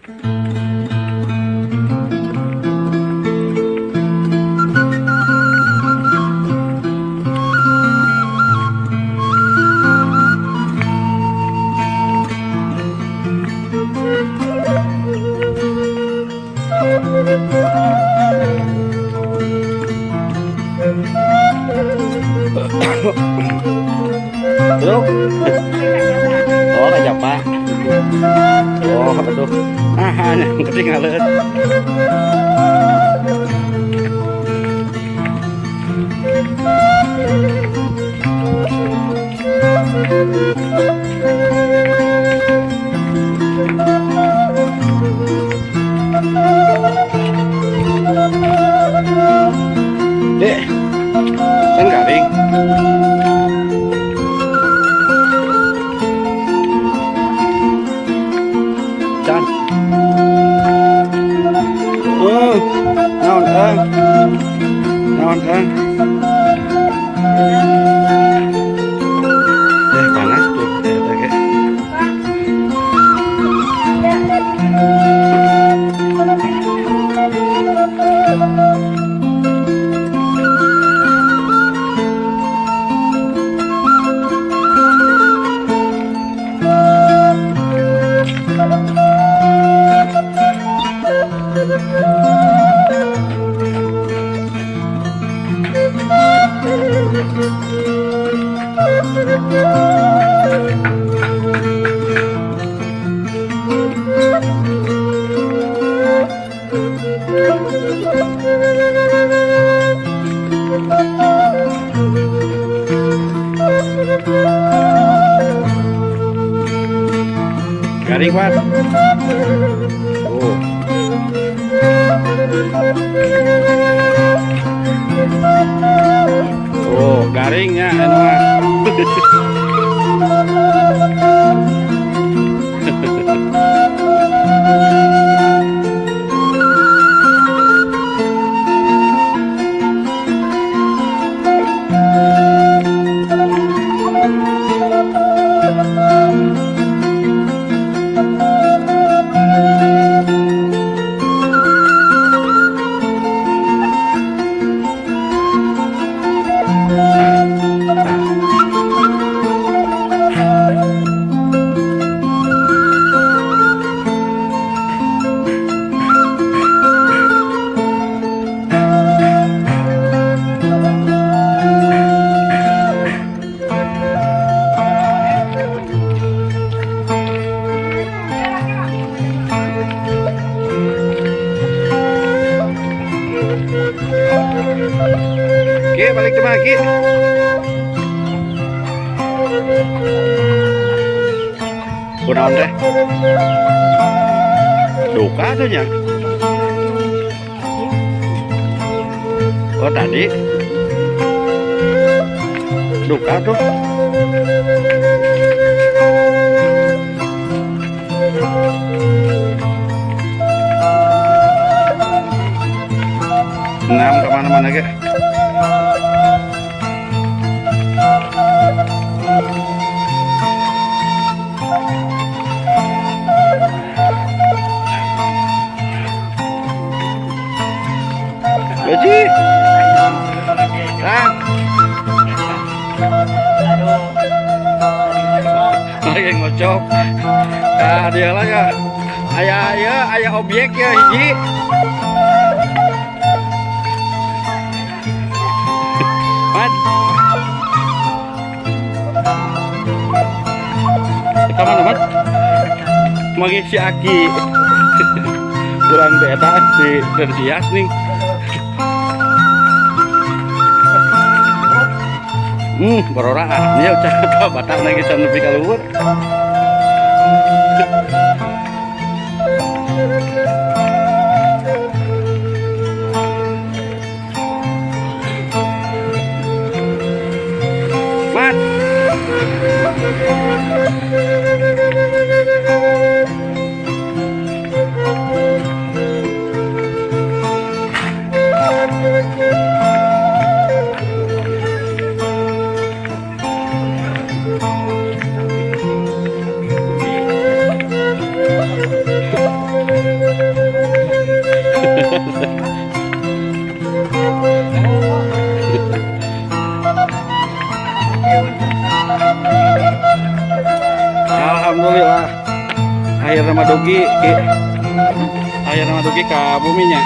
Terus? Oh, ka Japa. Oh, aduh. Ah, yang ketinggalan. Dek, can garing. Can. Oh, naon eh? Naon eh? Eh, panas tuh. Eh, teh, ge. Garing, Pak. Oh. Oh, garingnya anu mah. Ki, balik ke mana, Ki? Kunaon teh? Duka tuh nya. Oh, tadi. Duka tuh. Enam kemana-mana ke? Gaji. Kang. Lagi ngocok. Ah, dia lah ya. Aya aya aya objek ya hiji. Mat. Ka mana, Mat? Mengisi aki. Kurang beda di Densias nih. Barora nya ucap batak lagi can nepi ka luhur. Mat. Alhamdulillah. Akhirnya mah dugi, Ki. Akhirnya mah dugi ka buminya.